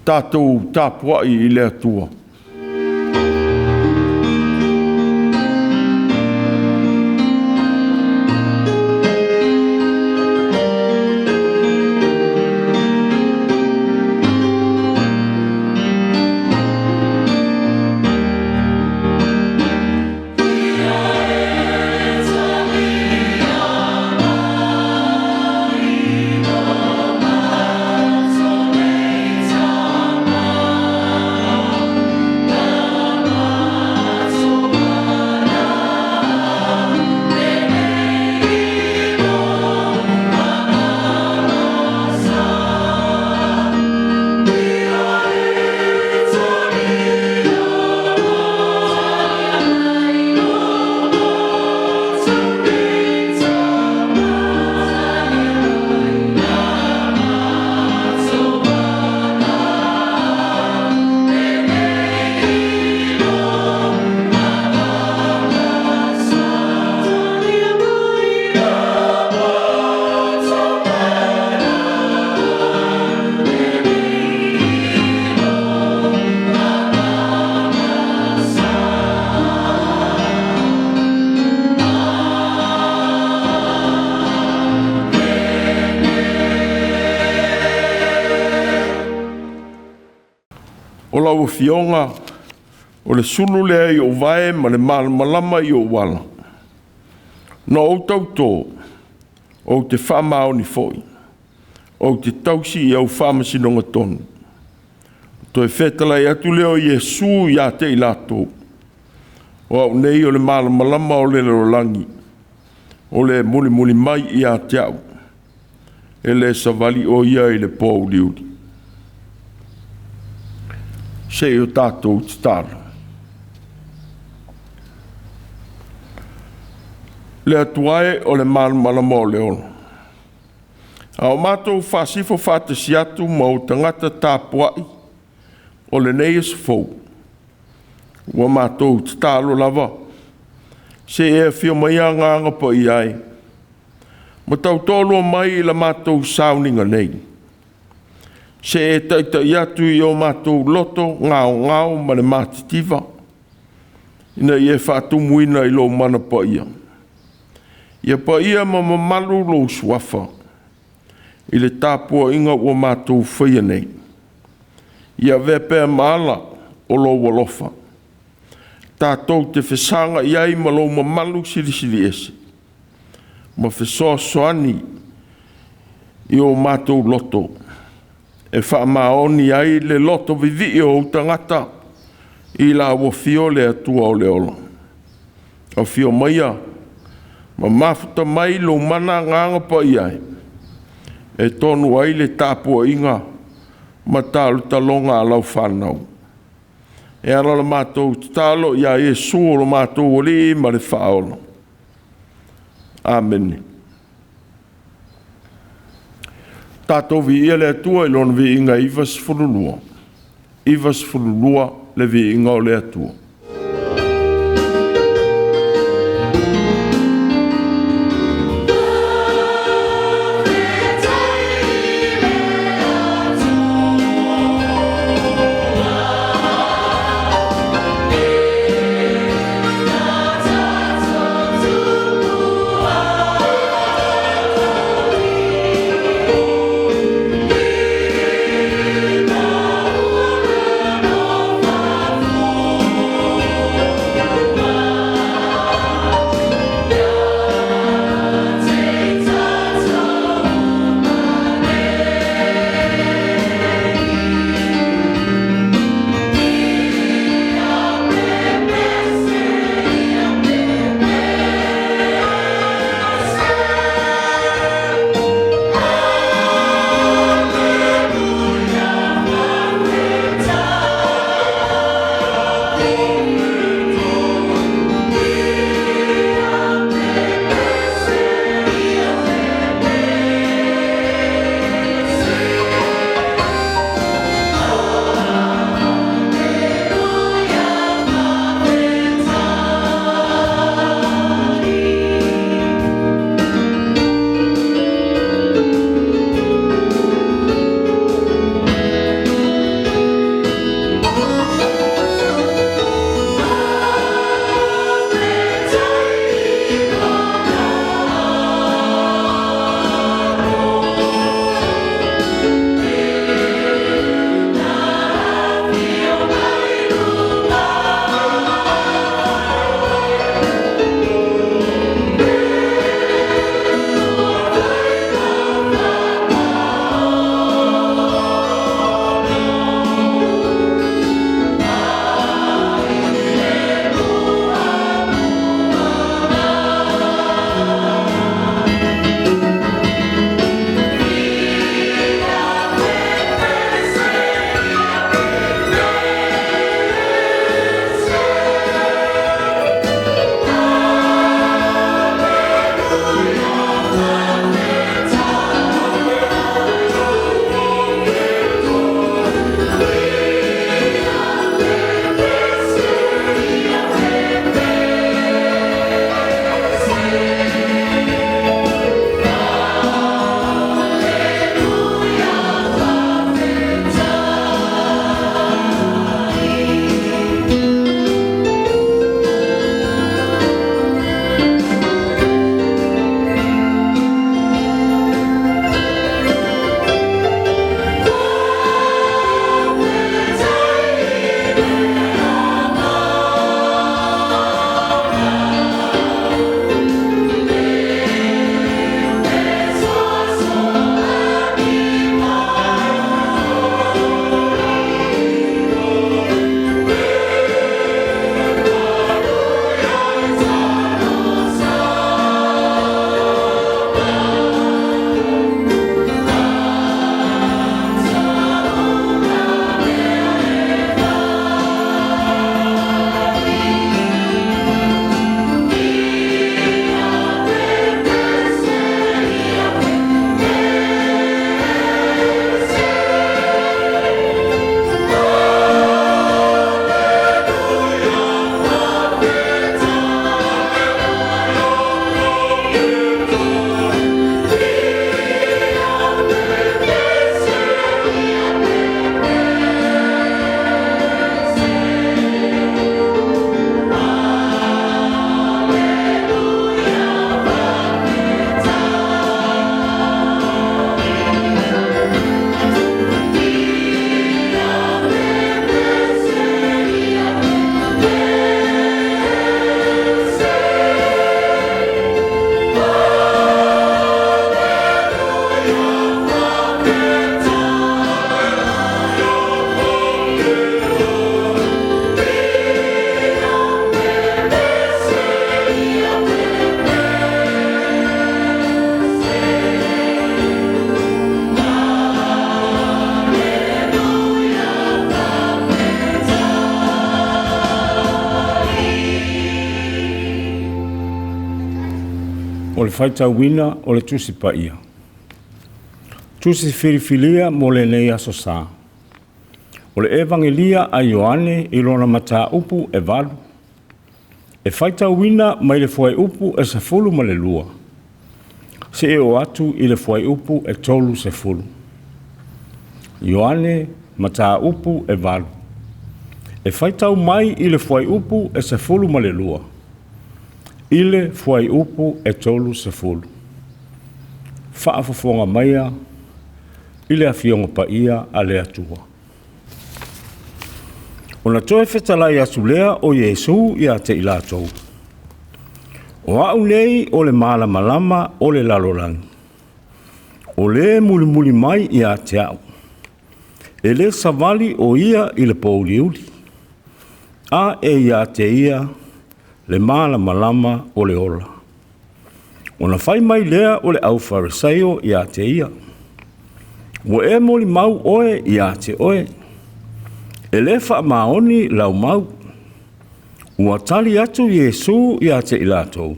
Tatou tapuai i le Atua. O lau Afioga, o le sulu lea i ou vae ma le malamalama i ou ala. Na ou tauto, ou te faamaoni foi, ou te tausi i au faamasinoga tonu. Toe fetalai atu lea o Iesu ia te i latou, O Au nei o le malamalama o le lalolagi, o le mulimuli mai ia te au, e le savali o ia i le pouli. Se i o tatou tatalo. Le Atua e o le malamalama o le ola, a o matou faasifo faatasi atu ma ou tagata tapuai o lenei aso fou, ua matou tatalo lava, se i e afio maia Agaga Paia e, ma tautoalua mai i la matou sauniga nei, se i e taitai atu i o matou loto gaogao ma le matitiva, ina ia faatumuina i lou mana paia. Ia paia ma mamalu lou Suafa i le tapuaiga ua matou faia nei. Ia avea pea ma ala o lou alofa tatou te fesagai ai ma lou mamalu silisiliese ma fesoasoani i o matou loto e faamaoni ai le loto vivii o ou tagata i lau afio le Atua o le ola. Afio maia ma mafuta mai lou mana Agaga Paia e, e tonu ai le tapuaiga ma talotaloga a lau fanau. E ala la matou tatalo ia Iesu o lo matou Alii ma le Faaola. Amene. Tatou viia le Atua i Lona viiga e 92, 92 le viiga o le Atua. mo le faitauina o le Tusi Paia. Tusi filifilia mo lenei Aso Sa. O le Evagelia a Ioane i lona mataupu e 8, e faitauina mai le fuaiupu e 12 seia oo atu i le fuaiupu e 30. Ioane mataupu e 8, e faitau mai i le fuaiupu e 12 i le fuaiupu e 30. Faafofoga maia i le Afioga Paia a le Atua. Ona toe fetalai atu lea o Iesu ia te i latou, O au nei o le malamalama o le lalolagi. O le mulimuli mai ia te au, e le savali o ia i le pouliuli, a e ia te ia le malamalama o le ola. Ona fai mai lea o le au Farisaio ia te ia, Ua e molimau oe ia te oe, e le faamaoni lau mau. Ua tali atu Iesu ia te i latou,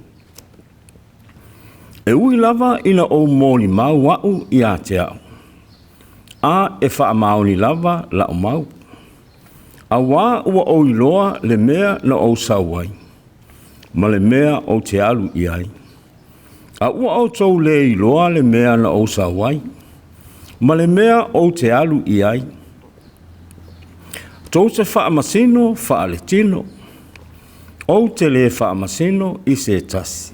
E ui lava ina ou molimau au ia te au, a e faamaoni lava la'u mau, auā ua ou iloa le mea na ou sau ai, ma le mea ou te alu i ai. A ua outou le iloa le mea na ou sau ai, ma le mea ou te alu i ai. Tou te faamasino faaletino, ou te le faamasino i se tasi.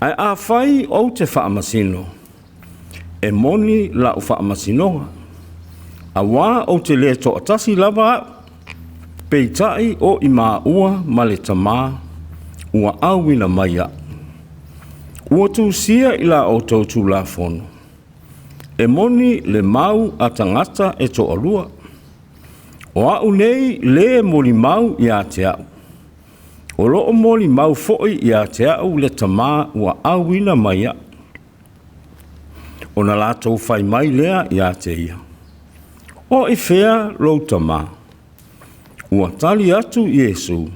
Ae afai ou te faamasino, e moni la'u faamasinoga, auā ou te le toatasi lava a'u, peitai o i maua ma le Tamā ua auina mai a'u. Ua tusia i la outou Tulafono, e moni le mau a tagata e toalua. O a'u nei le molimau ia te a'u, o lo'o molimau foi ia te a'u le Tamā ua auina mai a'u. Ona latou fai mai lea ia te ia, O i fea lou Tamā? Ua tali atu Iesu,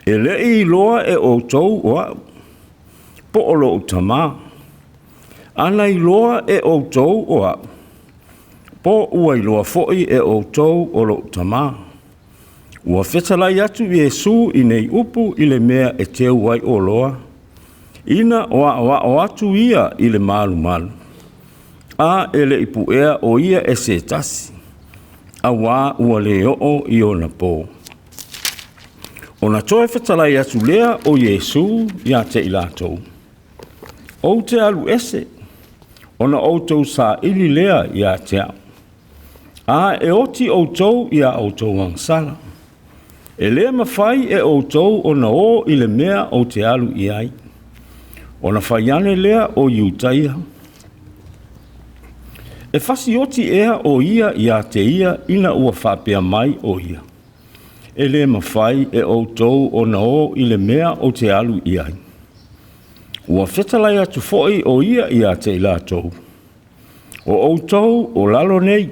E le i iloa e outou o a'u, po o lo'u Tamā. Ana iloa e outou o a'u, po ua iloa foi e outou o lo'u Tamā. Ua fetalai atu Iesu i nei upu i le mea e teu ai oloa, ina o aoao atu ia i le malumalu, a e le i puea o ia e se tasi, auā ua le oo i ona pō. Ona toe fetalai atu lea o Iesu ia te i latou, Ou te alu ese, ona outou saili lea ia te au. A e oti outou i a outou agasala. E le mafai e outou ona o i le mea ou te alu i ai. Ona fai ane lea o Iutaia, E fasioti ea o ia ia te ia ina ua faapea mai o ia, E le mafai e outou ona o i le mea ou te alu i ai. Ua fetalai atu foi o ia ia te i latou, O outou o lalo nei,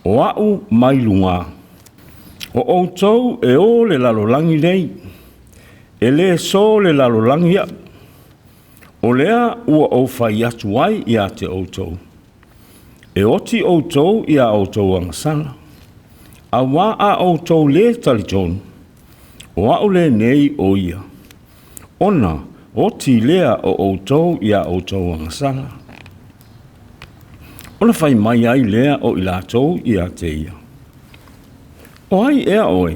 o a'u mai lugā. O outou e o le lalolagi nei, e le so le lalolagi a'u. O lea ua ou fai atu ai ia te outou, e oti outou i a outou agasala, auā a outou lē talitonu, o a'u lenei o ia, ona oti lea o outou i a outou agasala. Ona fai mai ai lea o i latou ia te ia, O ai ea oe?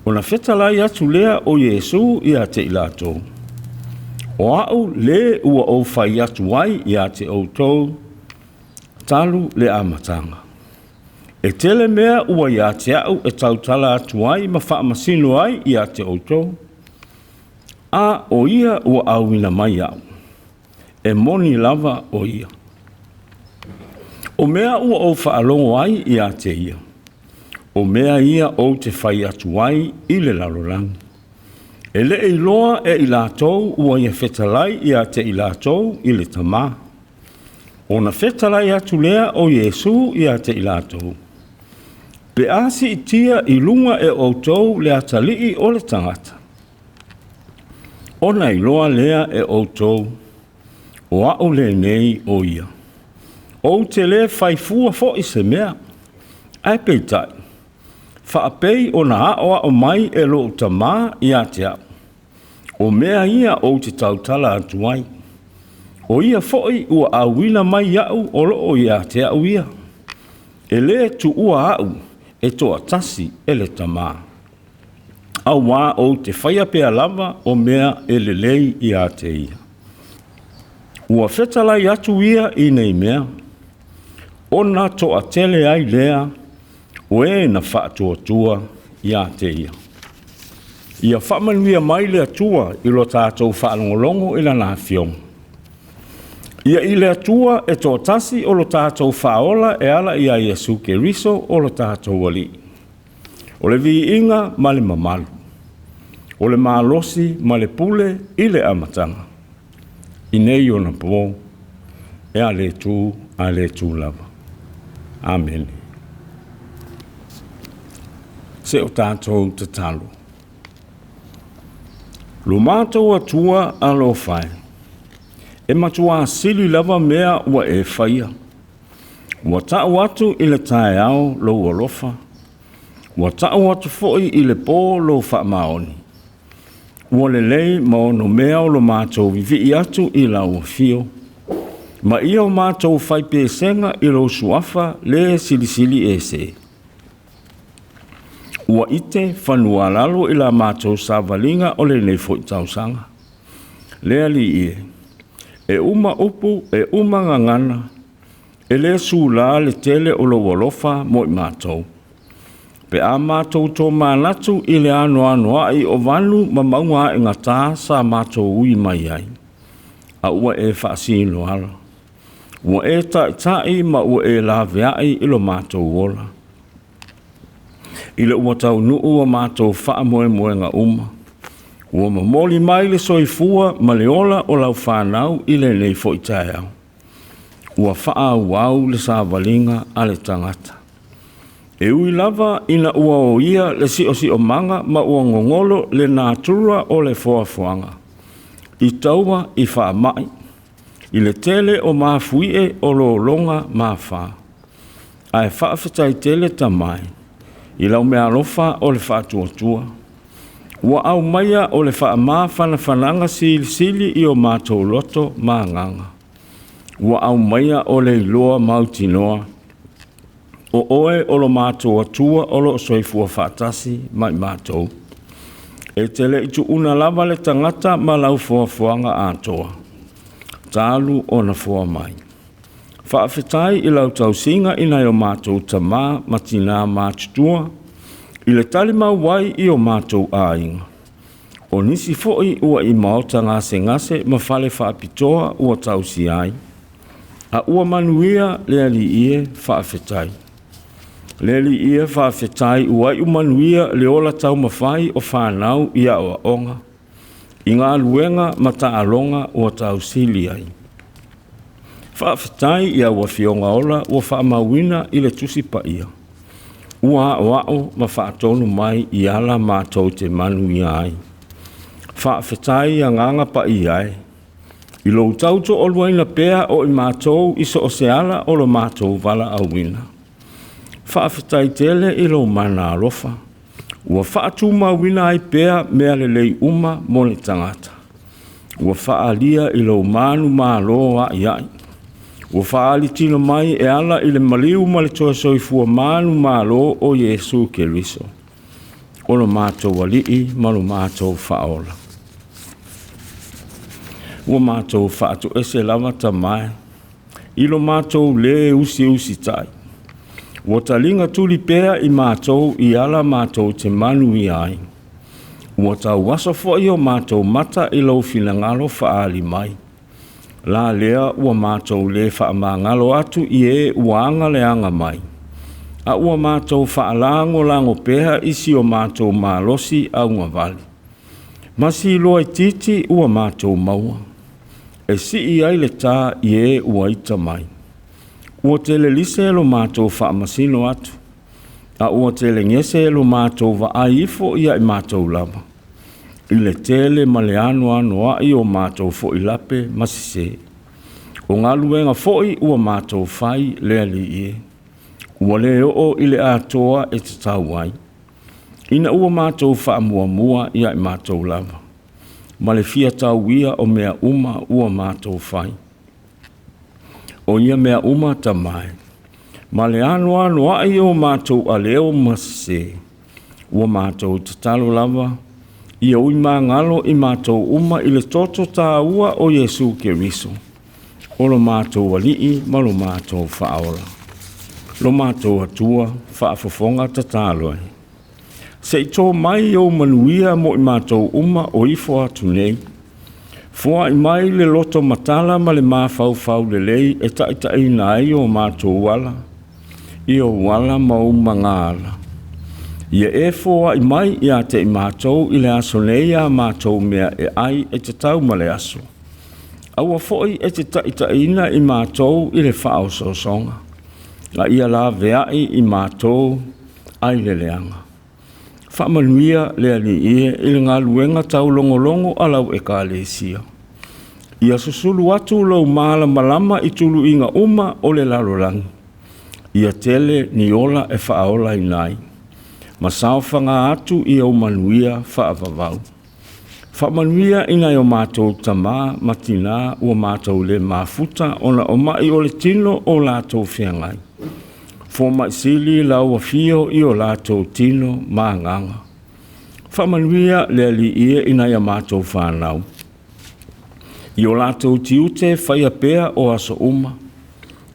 Ona fetalai atu lea o Iesu ia te i latou, O a'u le ua ou fai atu ai ia te outou talu le amataga. E tele mea ua ia te a'u e tautala atu ai ma faamasino ai ia te outou, a o ia ua auina mai a'u, e moni lava o ia. O mea ua ou faalogo ai ia te ia, o mea ia ou te fai atu ai i le lalolagi. E le iloa e i latou ua ia fetalai ia te i latou i le Tamā. Ona fetalai atu lea o Iesu ia te i latou, Pe a siitia i luga e outou le Atalii o le tagata, Ona iloa lea e outou, o a'u lenei o ia. Ou te lē faifua fo'i se mea, ae peitai, faapei ona aoao mai e lo'u Tamā ia te a'u, o mea ia ou te tautala atu ai. O ia fo'i ua auina mai iaʻu o loo ia te a'u ia. E lē tuua a'u e toatasi e le Tamā, auā ou te faia pea lava o mea e lelei ia te ia. Ua fetalai atu ia i nei mea, ona toatele ai lea o e na faatuatua ia te ia. Ia faamanuia mai le Atua i lo tatou faalogologo i lana afioga. Ia i le Atua e toatasi o lo tatou faaola e ala ia Iesu Keriso o lo tatou Alii. O le viiga ma le mamalu, o le malosi ma le pule i le amataga, i nei ona po, e a le tu a le tu lava. Amene. Se o tatou tatalo. Lo matou Atua alofa e, e matuā sili lava mea ua e faia. Ua ta'u atu i le taeao lou alofa, ua ta'u atu foi i le pō lou faamaoni. Ua lelei ma onomea o lo matou vivii atu i lau afio, ma ia o matou faipesega i lou suafa le silisili ese. Ua ite fanualalo i la matou savaliga o lenei foi tausaga. Le Alii e, e uma upu e uma gagana, e lē sulā le tele o lou alofa mo i matou. Pe a matou tomanatu i le anoanoa'i o vanu ma mauga aegatā sa matou ui mai ai, a ua e faasinoala, ua e ta'ita'i ma ua e laveai i lo matou ola. I le ua taunuu o matou faamoemoega uma, ua momoli mai le soifua ma le ola o lau fanau i lenei foi taeao. Ua faaauau le savaliga a le tagata. E ui lava ina ua oia le siosiomaga ma ua gogolo le natura o le foafoaga, i taua i faamai, i le tele o mafuie o lologa ma afa. Ae faafetai tele Tama e, i lau meaalofa o le faatuatua. Ua aumaia o le faamafanafanaga silisili i o matou loto ma agaga. Ua aumaia o le iloa mautinoa, o oe o lo matou Atua o loo soifua faatasi ma i matou. E te le i tuuna lava le tagata ma lau foafoaga atoa, talu ona foa mai. Faafetai i lau tausiga i nai o matou tamā ma tinā matutua, i le talimau ai i o matou aiga. O nisi foi ua i maota gasegase ma fale faapitoa ua tausia ai, a ua manuia le Alii e, faafetai. Le Alii e, faafetai ua iu manuia le ola taumafai o fanau i aoaoga, i galuega ma taaloga ua tausili ai. Faafetai i au Afioga ola ua faamauina i le Tusi Paia, ua aoao ma faatonu mai i ala matou te manuia ai. Faafetai Agaga Paia e, i lou tautoaluaina pea o i matou i so o se ala o lo matou valaauina. Faafetai tele i lou mana alofa, ua faatumauina ai pea mea lelei uma mo le tagata. Ua faaalia i lou manumalo a'ia'i, ua faaali tino mai e ala i le maliu ma le toe soifua manumalo o Iesu Keriso, o lo matou Alii ma lo matou Faaola. Ua matou faatoese lava Tama e, i lo matou lē usiusitai. Ua taliga tuli pea i matou i ala matou te manuia ai. Ua tauaso foi o matou mata i lou finagalo faaali mai. La lea ua matou lē faamagalo atu i e ua aga le aga mai, a ua matou faalagolago pea i si o matou malosi augavale. Ma si iloa itiiti ua matou maua, e sii ai le tā i e ua ita mai. Ua telelise lo matou faamasino atu, a ua telegese lo matou vaai ifo ia i matou lava. i le tele ma le anoanoa'i o matou foi lape ma sesē. O galuega foi ua matou fai le Alii e, ua le oo i le atoa e tatau ai, ina ua matou faamuamua ia i matou lava, ma le fia tauia o mea uma ua matou fai. O ia mea uma Tama e, ma le anoanoai o matou aleo ma sesē, ua matou tatalo lava, ia ui magalo i matou uma i le toto taua o Iesu Keriso, o lo matou Alii ma lo matou Faaola. Lo matou Atua faafofoga tatalo ai. Se i tō mai ou manuia mo i matou uma o ifo atu nei. Foai mai le loto matala ma le mafaufau lelei e taitaiina ai o matou ala, i ou ala ma ou magaala. Ia e foai mai ia te i matou i le aso nei a matou mea e ai e tatau ma le aso. Aua foi e te taitaiina i matou i le faaosoosoga, a ia laveai i matou ai le leaga. Faamanuia le Alii e i le galuega taulogologo a lau Ekalesia. Ia susulu atu lou malamalama i tuluiga uma o le lalolagi. Ia tele ni ola e faaolaina ai, ma saofaga atu i ou manuia faavavau. Faamanuia i nai o matou tamā ma tinā ua matou le mafuta ona o mai o le tino o latou feagai. Fomai sili lau afio i o latou tino ma agaga. Faamanuia le Alii e i nai a matou fanau. I o latou tiute faia pea o aso uma.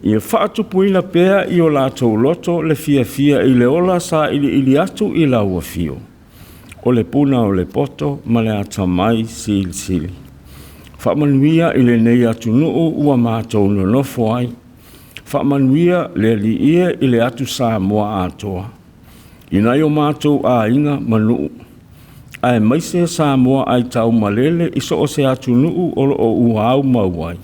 Ia faatupuina pea i o latou loto le fiafia i le ola sailiili atu i lau afio. O le puna o le poto ma le atamai silisili. Faamanuia i lenei atunuu ua matou nonofo ai. Faamanuia le Alii e i le atu Samoa atoa. I nai o matou aiga ma nuu, aemaise Samoa aitaumalele i so o se atunuu o lo o ua aumau ai.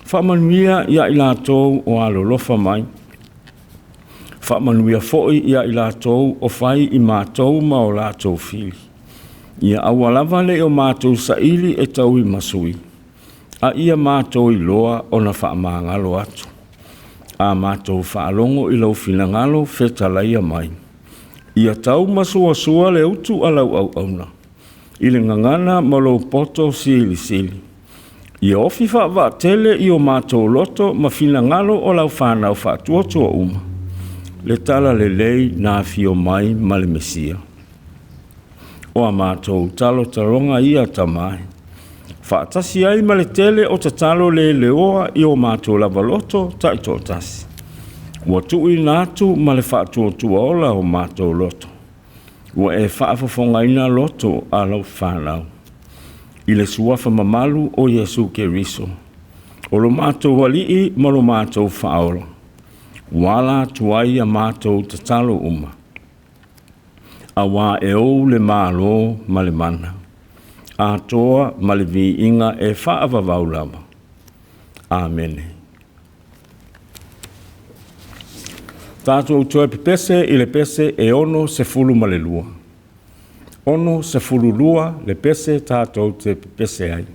Faamanuia ia i latou o alolofa mai. Faamanuia foi ia i latou o fai i matou ma o latou fili. Ia aua lava ne i o matou saili e tauimasui, a ia matou iloa ona faamagalo atu. A matou faalogo i lou finagalo fetalaia mai, ia taumasuasua le utu a lau auauna, i le gagana ma lou poto silisili. Ia ofi faavaatele i o matou loto ma finagalo o lau fanau faatuatua uma, le talalelei na afio mai ma le Mesia. O a matou talotaloga ia Tama e, faatasi ai ma le tele o tatalo le leoa i o matou lava loto taitoatasi, ua tuuina atu ma le faatuatua ola o matou loto, ua e faafofogaina loto a lau fanau. I le suafa mamalu o Iesu Keriso, o lo matou Alii ma lo matou Faaola, ua ala atu ai a matou tatalo uma, auā e ou le Malo ma le mana, atoa ma le viiga e faavavau lava. Amene. Tatou toe pepese i le pese e 62. 62 le pese tatou te pepese ai.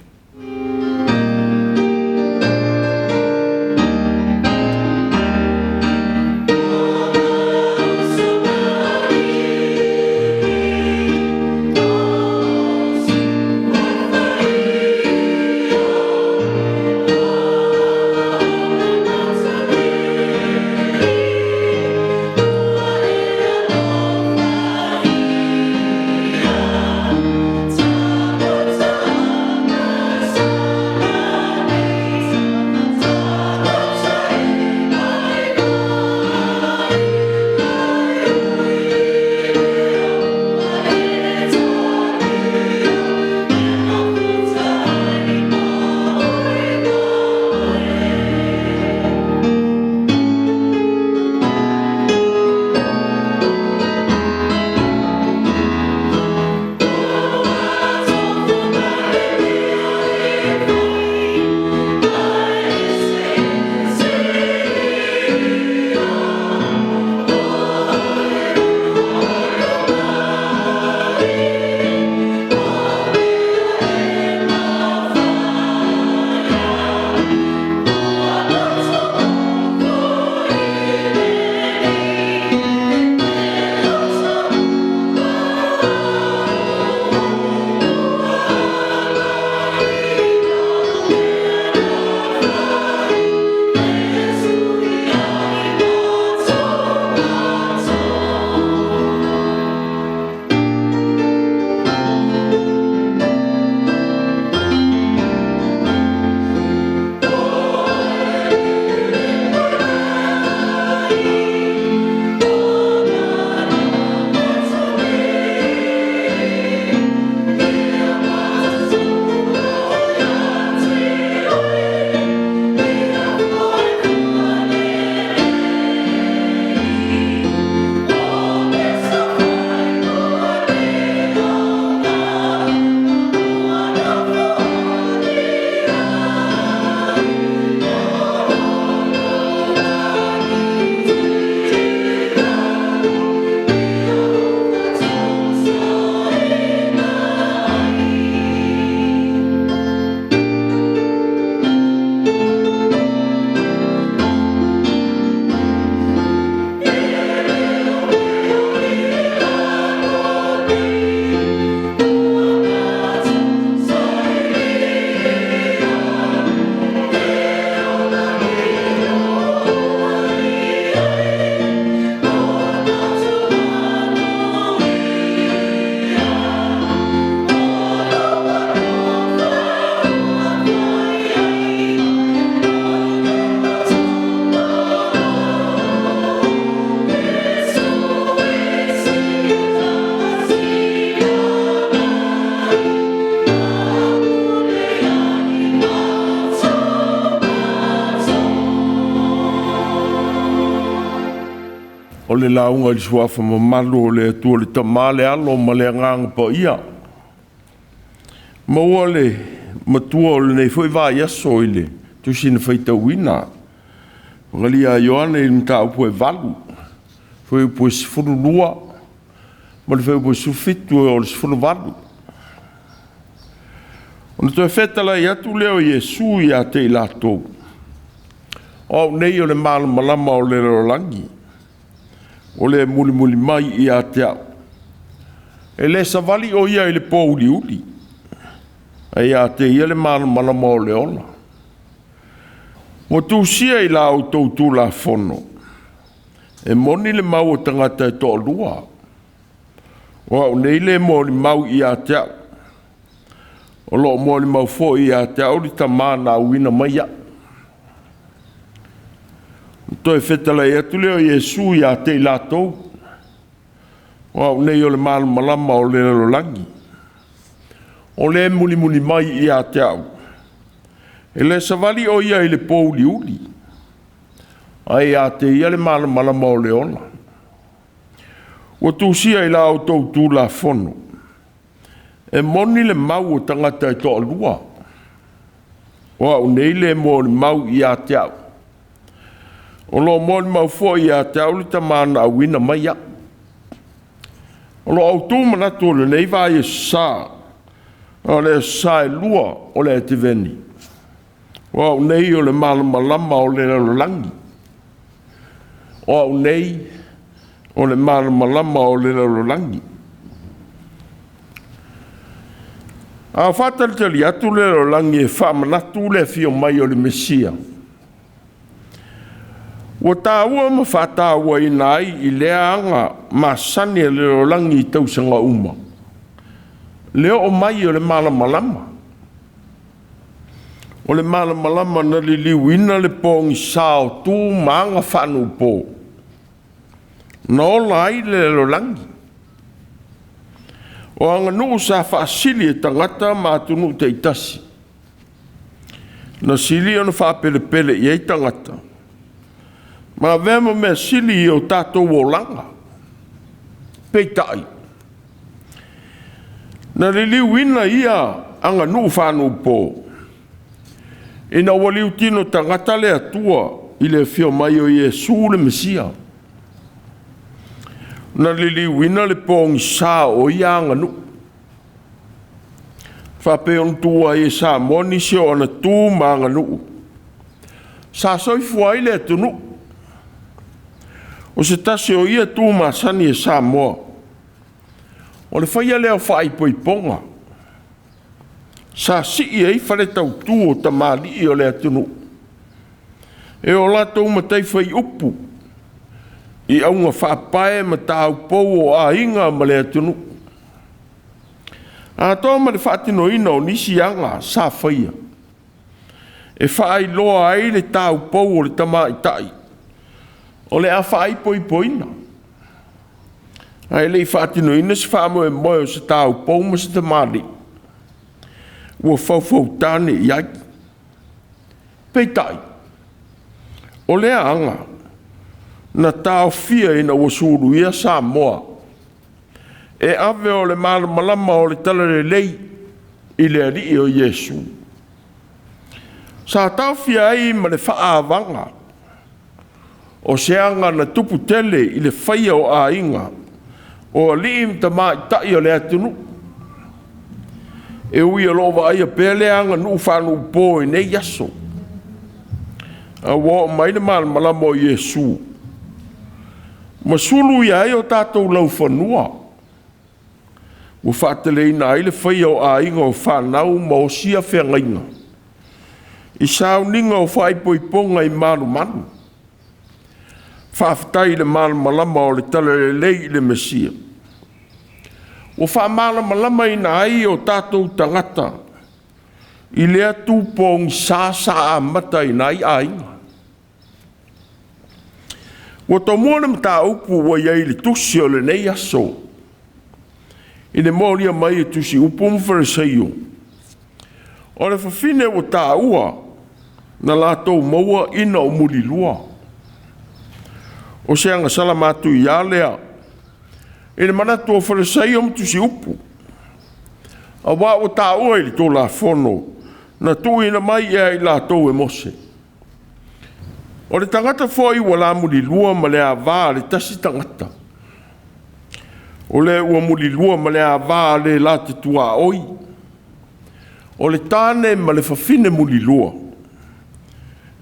O le lauga i le suafa mamalu o le Atua le Tama, le Alo ma le Agaga Paia. Maua le matua o lenei foi vaiaso i le tusi na faitauina. Pagalia Ioane i le mataupu e 8, fuaiupu e 12 ma le fuaiupu e 17 e oo i le 18. Ona toe fetalai atu lea o Iesu ia te i latou, o au nei o le malamalama o le lalolagi, o le mulimuli mai ia te au. E le savali o ia i le pouliuli, ae ia te ia le malamalama o le ola. Ua tusia i la outou Tulafono, e moni le mau o tagata e toalua. O au nei le molimau ia te au, o lo o molimau foi ia te au le Tama na auina mai au. Toe fetalai atu lea o Iesu ia te i latou, o au nei o le malamalama o le lalolagi. O le mulimuli mai ia te au, e le savali o ia i le pouliuli, ae ia te ia le malamalama o le ola. Ua tusia i la outou Tulafono, e moni le mau o tagata e toalua. O au nei le molimau ia te au, o lo o molimau foi ia te au le Tama na auina mai au. O lo o autu manatu o lenei vaiaso sa, o le aso sa e lua o le Ateveni. O au nei o le malamalama o le lalolagi. O au nei o le malamalama o le lalolagi. A o faatalitali atu le lalolagi e faamanatu le afio mai o le Mesia, ua taua ma faatauaina ai i lea aga masani a le lalolagi i tausaga uma, le oo mai o le malamalama. O le malamalama na liliuina le pogisa o tu ma aga faanuupo, na ola ai le lalolagi. O aganuu sa faasili e tagata ma atunuu taitasi, na sili ona faapelepele i ai tagata, ma avea ma mea sili i o tatou olaga. Peitai, na liliuina ia aganuu faanuupo, ina ua liutino tagata le Atua i le afio mai o Iesu le Mesia. Na liliuina le pogisa o ia aganuu, faapei ona tuua ai e Samoa nisi o ona tu ma aganuu sa soifua ai le atunuu. O se tasi o ia tu masani e Samoa, o le faia lea o faaipoipoga, sa sii ai fale tautu o tamalii o le atunuu, e o latou matai faiupu i auga faapae ma taupou o aiga ma le atunuu. Atoa ma le faatinoina o nisi aga sa faia, e faailoa ai le taupou o le tamaitai o le a faaipoipoina, ae le i faatinoina se faamoemoe o se taupou ma se tamalii ua faufauta nei i ai. Peitai, o lea aga na taofia ina ua suluia Samoa e ave o le malamalama o le talalelei i le Alii o Iesu. Sa taofia ai ma le faaavaga o se aga na tupu tele i le faia o aiga o alii ma tamaitai o le atunuu. E ui o lo o vaaia pea le aganuu faanuupo i nei aso, a ua oo mai le malamalama o Iesu, ma sulu ia ai o tatou laufanua, ua faateleina ai le faia o aiga o fanau ma osia feagaiga, i sauniga o faaipoipoga i malumalu. Faafetai i le malamalama o le talalelei i le Mesia, ua faamalamalamaina ai o tatou tagata i lea tupogisa sa amataina ai aiga. Ua tomua le mataupu ua i ai i le tusi o lenei aso, i le molia mai e tusi upu ma Fariseio, o le fafine ua taua na latou maua ina o mulilua. O se agasala matuia lea i le manatu o Farisaio ma Tusiupu, auā ua taua i le Tulafono na tuuina mai ia i latou e Mose, o le tagata foi ua lamulilua ma le ava a le tasi tagata, o le ua mulilua ma le ava a le la te tuaoi. O le tane ma le fafine mulilua,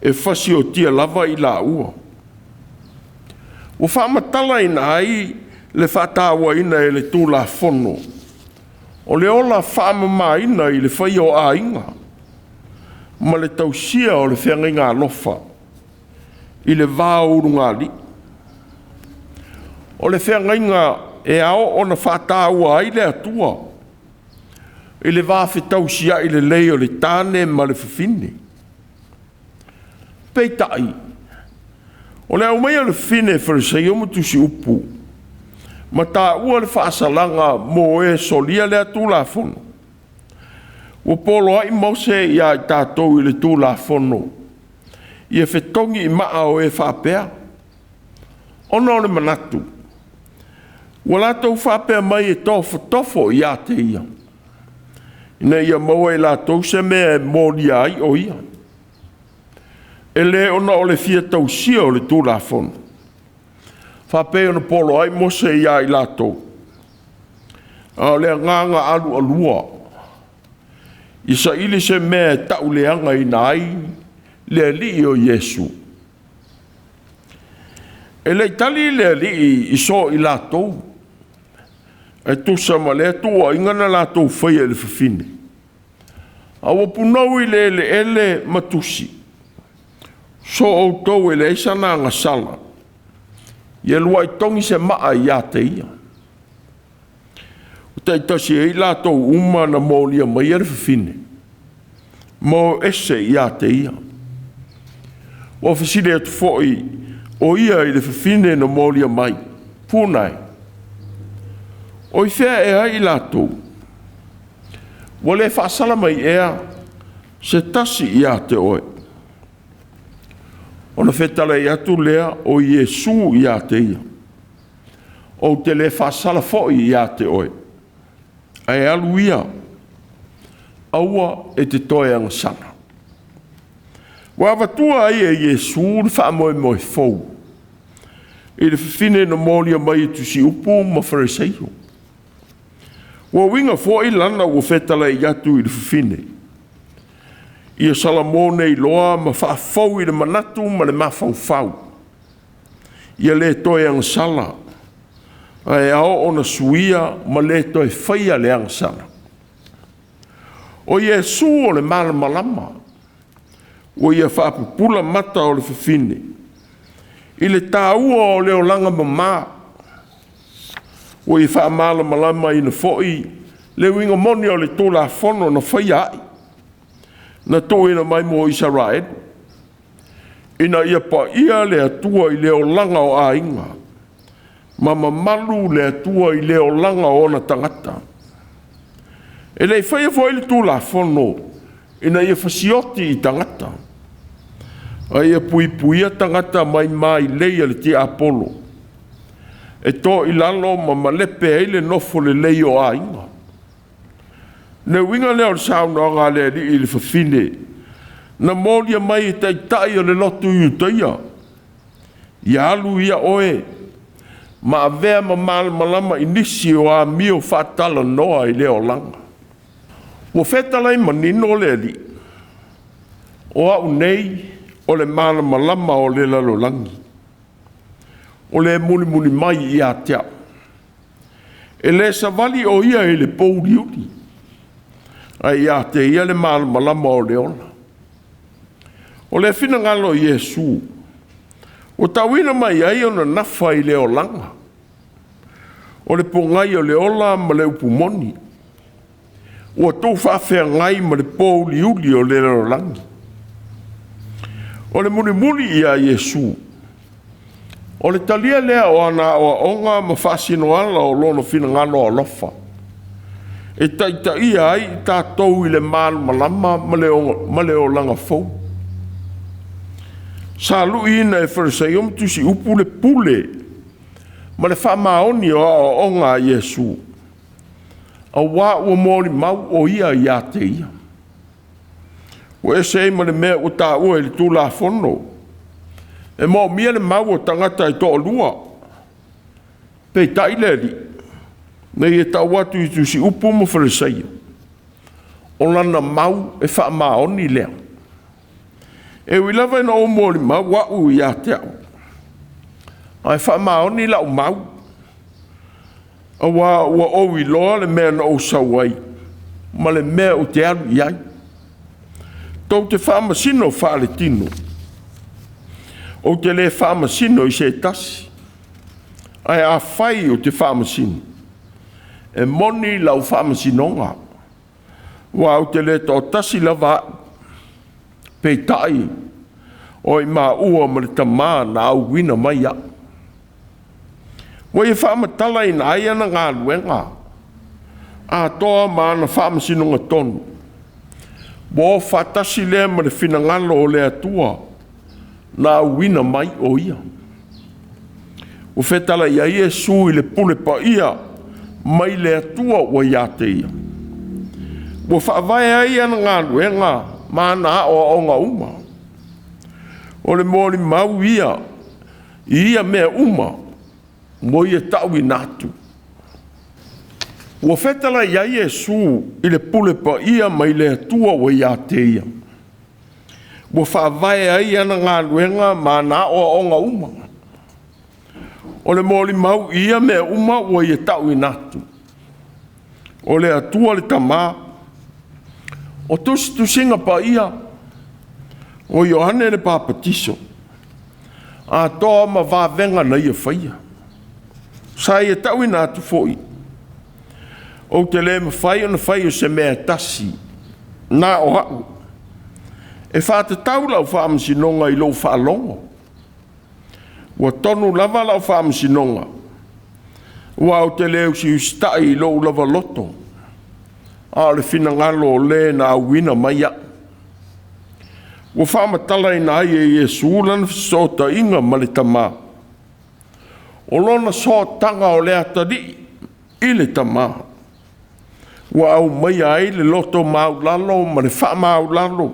e fasiotia lava i laua. Ua faamatalaina ai le faatauaina e le Tulafono o le ola faamamaina i le faia o aiga ma le tausia o le feagaiga alofa i le va o ulugalii. O le feagaiga e ao ona faataua ai le Atua i le va fetausiai lelei o le tane ma le fafine. Peitai, o le aumaia o le fafine e Farisaio ma Tusiupu ma taua le faasalaga mo e solia lea Tulafono, ua poloai Mose ia i tatou i le Tulafono ia fetogi i maa o e faapea, ona o le manatu ua latou faapea mai e tofotofo ia te ia, ina ia maua e latou se mea e molia ai o ia. E le ona o le fia tausia o le Tulafono, faapei ona poloai Mose ia i latou, a o le agaga alualua, ia saili se mea e tauleagaina ai le Alii o Iesu. E le i tali le Alii i so i latou, e tusa ma lea tuuaiga na latou faia i le fafine, a ua punou i le eleele ma tusi, so outou e leai sana agasala, ia luai togi se maa ia te ia. Ua taitasi ai latou uma na molia maia le fafine, ma o ese ia te ia. Ua fesili atu foi o ia i le fafine na molia mai, puna e, o i fea ea ai i latou? Ua le faasala mai ea se tasi ia te oe? Ona fetalai atu lea o Iesu ia te ia, ou te le faasala foi ia te oe, ae alu ia, aua e te toe agasala. Ua avatua ai e Iesu le faamoemoe fou i le fafine na molia mai e Tusiupu ma Farisaio. Ua uiga foi lana ua fetalai atu i le fafine, ia salamo nei loa ma faafou i le manatu ma le mafaufau, ia le toe agasala, ae ao ona suia ma le toe faia le agasala. O Iesu o le malamalama, ua ia faapupula mata o le fafine i le taua o le olaga mama, ua ia faamalamalamaina foi le uiga moni o le Tulafono na faia ai, na tuuina mai mo Isaraelu, ina ia paia le Atua i le olaga o aiga, ma mamalu le Atua i le olaga o ona tagata. E le i faia foi le Tulafono ina ia fasioti i tagata, a ia puipuia tagata mai mailei a le tiapolo, e to i lalo ma malepe ai le nofo lelei o aiga. Le uiga lea o le saunoaga a le Alii i le fafine na molia mai e taitai o le lotu Iutaia, ia alu ia oe ma avea ma malamalama i nisi o amio faatalanoa i le olaga. Ua fetalai manino le Alii, o au nei o le malamalama o le lalolagi, o le mulimuli mai ia te au. E le savali o ia i le pouliuli, ae ia te ia le malamalama o le ola. O le finagalo o Iesu, ua tauina mai ai ona nafa i le olaga, o le pogai o le ola ma le upu moni, ua tuufaafeagai ma le pouliuli o le lalolagi. O le mulimuli ia Iesu, o le talia lea o ana aoaoga ma faasinoala o lona finagalo alofa, e taitaia ai i tatou i le malamalama ma le olaga fou. Sa lu'iina e Farisaio ma Tusi'upu le pule ma le faamaoni o aoaoga a Iesu, auā ua molimau o ia iā te ia. Ua ese ai ma le mea ua taua i le Tulafono, e moomia le mau o tagata e toalua. Peitai le Alii, na ia tau atu i Tusi'upu ma Farisaio, o lana mau e faamaoni lea. E ui lava ina ou molimau a'u ia te a'u, ae faamaoni la'u mau, auā ua ou iloa le mea na ou sau ai ma le mea ou te alu i ai. Tou te faamasino faaletino, ou te le faamasino i se tasi, ae afai ou te faamasino, e moni lau faamasinoga, aua ou te le toatasi lava a'u, peitai o i maua ma le Tamā na auina mai a'u. Ua ia faamatalaina ai ana galuega atoa ma ana faamasinoga tonu, ua o faatasi lea ma le finagalo o le Atua na auina mai o ia. Ua fetalai ai Iesu i le pule paia mai le Atua ua ia te ia. Ua faavae ai ana galuega ma ana aoaoga uma. O le molimau ia i ia mea uma ua ia tauina atu. Ua fetalai ai Iesu i le pule paia mai le Atua ua ia te ia. Ua faavae ai ana galuega ma ana aoaoga uma. O le molimau i ia mea uma ua ia tauina atu. O le Atua le Tamā, o tusitusiga paia, o Ioane le Papatiso, atoa ma vavega na ia faia. Sa ia tauina atu foi, ou te le mafai ona fai o se mea e tasi, na o a'u. E faatatau lau faamasinoga i lou faalogo. Ua tonu lava lau faamasinoga, aua ou te le usiusita'i i lou lava loto, a o le finagalo o le na auina mai a'u. Ua faamatalaina ai e Iesu lana fesootaiga ma le Tamā. O lona sootaga o le atalii i le tamā, ua aumaia ai le loto maulalo ma le faamaulalo,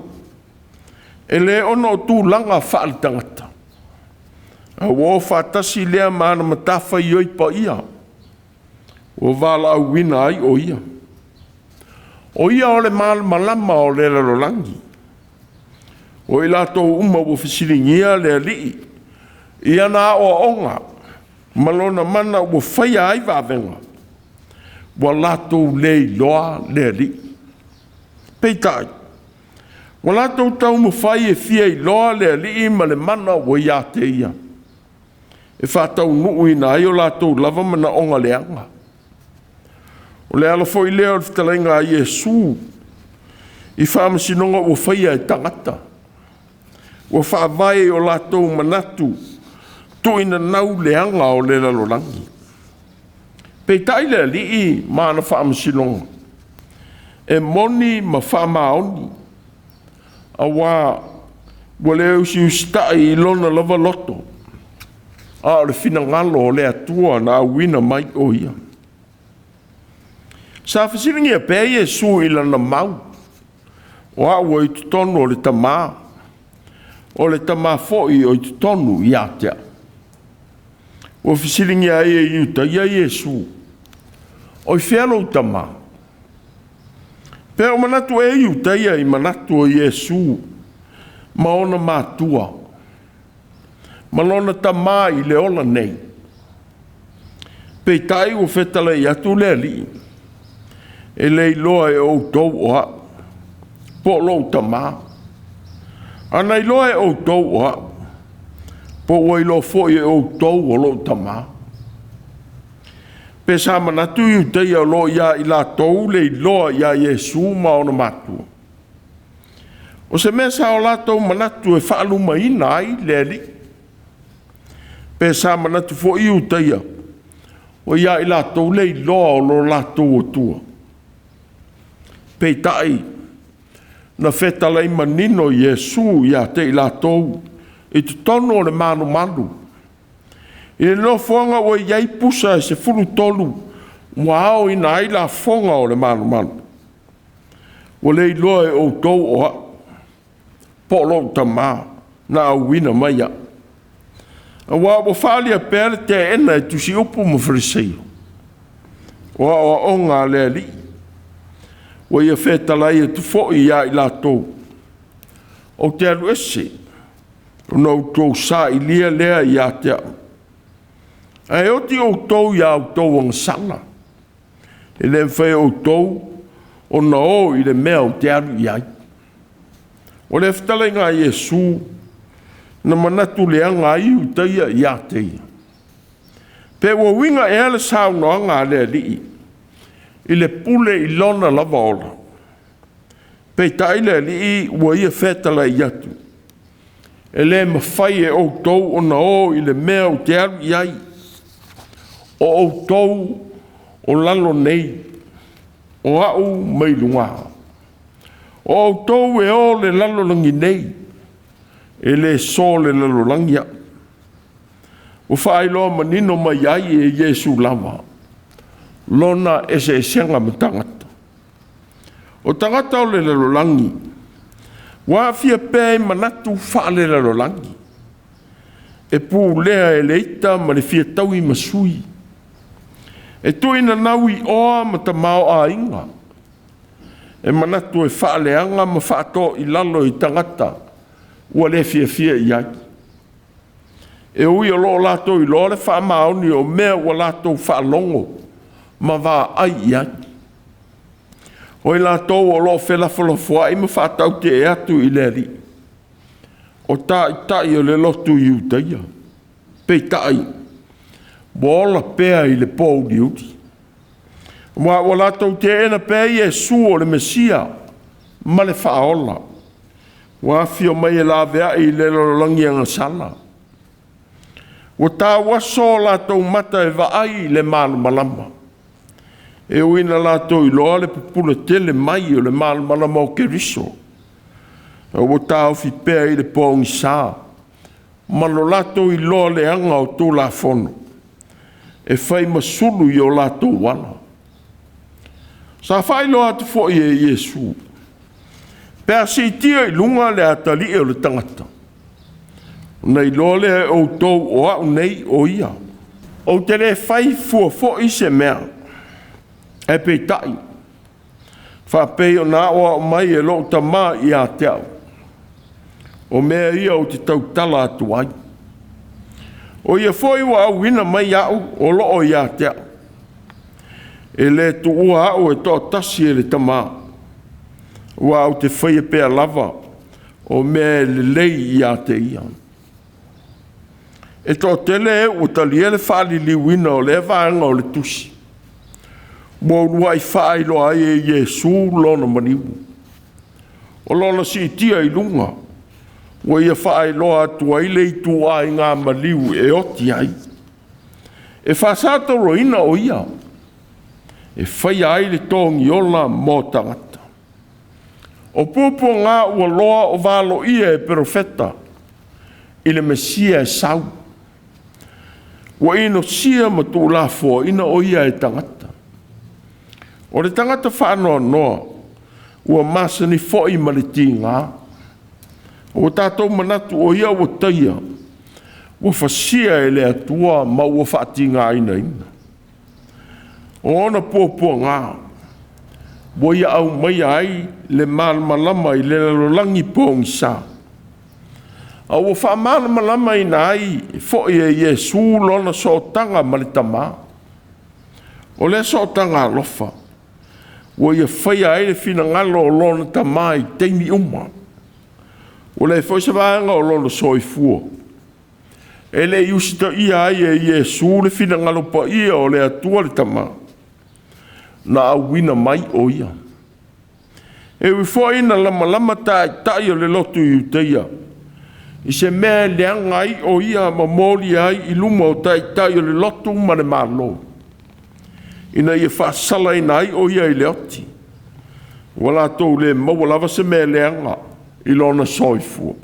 e le ona o tulaga faaletagata, a ua o faatasi lea ma ana matafaioi paia, ua valaauina ai o ia. O ia o le malamalama o le lalolagi. O i latou uma ua fesiligia le Alii i ana aoaoga ma lona mana ua faia ai vavega, ua latou le iloa le Alii. Peitai, ua latou taumafai e fia iloa le Alii ma le mana ua ia te ia, e faataunuuina ai o latou lava manaoga leaga. O le ala foi lea o le fetalaiga a Iesu i faamasinoga ua faia e tagata, ua faavae i o latou manatu tuuinanau leaga o le lalolagi. Peitai le Alii ma ana faamasinoga, e moni ma faamaoni, auā ua le usiusita'i i lona lava loto, a o le finagalo o le Atua na auina mai o ia. Sa fesiligia pea Iesu i lana mau, o a'u ua i totonu o le Tamā, o le Tamā foi o i totonu ia te a'u. Ua fesiligia ai e Iutaia Iesu, o i fea lou Tamā? Pe o manatu e Iutaia i manatu o Iesu ma ona matua, ma lona tamā i le ola nei. Peitai ua fetalai atu le Alii, e le iloa e outou o a'u, po o lou Tamā. A na iloa e outou o a'u, po ua iloa foi e outou o lou Tamā. Pe sa manatu Iutaia o lo o iā i latou le iloa iā Iesu ma ona matua. O se mea sa o latou manatu e faalumaina ai le Alii. Pe sa manatu foi Iutaia o iā i latou le iloa o lo latou Atua. Peitai, na fetalai manino Iesu ia te i latou i totonu o le malumalu. I le nofoaga ua i ai pusa e 13 ua aoina ai lafoga o le malumalu. Ua le iloa e outou o a'u, po o lo'u Tamā na auina mai a'u. Auā ua faaalia pea le teena e Tusiupu ma Fariseio o aoaoga a le Alii. Ua ia fetalai atu foi ia i latou, ou te alu ese, ona outou sailia lea ia te a'u. Ae oti outou i a outou agasala, e le mafai e outou ona o i le mea ou te alu i ai. O le fetalaiga a Iesu na manatu leaga ai Iutaia ia te ia. Pe ua uiga ea le saunoaga a le Alii i le pule i lona lava ola. Peitai le Alii ua ia fetalai atu, e le mafai e outou ona o i le mea ou te alu i ai. O outou o lalo nei, o a'u mai luga. O outou e o le lalolagi nei, e le so le lalolagi a'u. Ua faailoa manino mai ai e Iesu lava lona eseesega ma tagata. O tagata o le lalolagi ua aafia pea i manatu faale-lalolagi, e pulea e le ita ma le fia taui ma sui, e tuuinanau i oa ma tamaoaiga, e manatu e faaleaga ma faatoilalo i tagata ua le fiafia i ai. E ui o lo o latou iloa le faamaoni o mea ua latou faalogo ma vaai i ai. O i latou o lo o felafolafoai ma faataute'e atu i le Alii, o taitai o le lotu Iutaia, peitai ua ola pea i le pouliuli, aua ua latou teena pea Iesu o le Mesia ma le Faaola, ua afio mai e laveai i le lalolagi agasala. Ua tauaso o latou mata e vaai i le malamalama, e ui ina latou iloa le pupula tele mai o le malamalama o Keriso, a ua taofi pea i le pogisa ma lo latou iloa leaga o Tulafono e fai ma sulu i o latou ala. Sa faailoa atu foi e Iesu, pe a siitia i luga le atalii o le tagata, ona iloa lea e outou o a'u nei o ia. Ou te le fai fua foi se mea, ae peitai, faapei ona aoao mai e lou Tamā ia te a'u, o mea ia ou te tautala atu ai. O ia foi ua auina mai a'u o loo ia te a'u. E le tuua a'u e toatasi e le Tamā, aua ou te faia pea lava o mea e lelei ia te ia. E toatele e ua talia le faaliliuina o lea vaega o le tusi, ua uluai faailoa ai e Iesu lona maliu, o lona siitia i luga, ua ia faailoa atu ai le ituaiga maliu e oti ai. E faasatoloina o ia, e faia ai le togiola mo tagata. O puapuaga ua loa o valoia e perofeta i le Mesia e sau, ua inosia ma tuulafoaina o ia e tagata. O le tagata faanoanoa ua masani foi ma le tiga. Ua tatou manatu o ia ua taia, ua fasia e le Atua ma ua faatigaina. O ona puapuaga ua ia aumaia ai le malamalama i le lalolagi pogisa, a ua faamalamalamaina ai foi e Iesu lona sootaga ma le Tamā. O lea sootaga alofa ua ia faia ai le finagalo o lona Tamā i taimi uma. Ua leai foi se vaega o lona soifua e le i usitaia ai e Iesu le finagalo paia o le Atua le Tamā, na auina mai o ia. E ui foi ina lamalama taitai o le lotu Iutaia i se mea e leaga ai o ia ma molia ai i luma o taitai o le lotu ma le Malo, ina ia faasalaina ai o ia i le oti, ua latou le maua lava se mea leaga i lona soifua.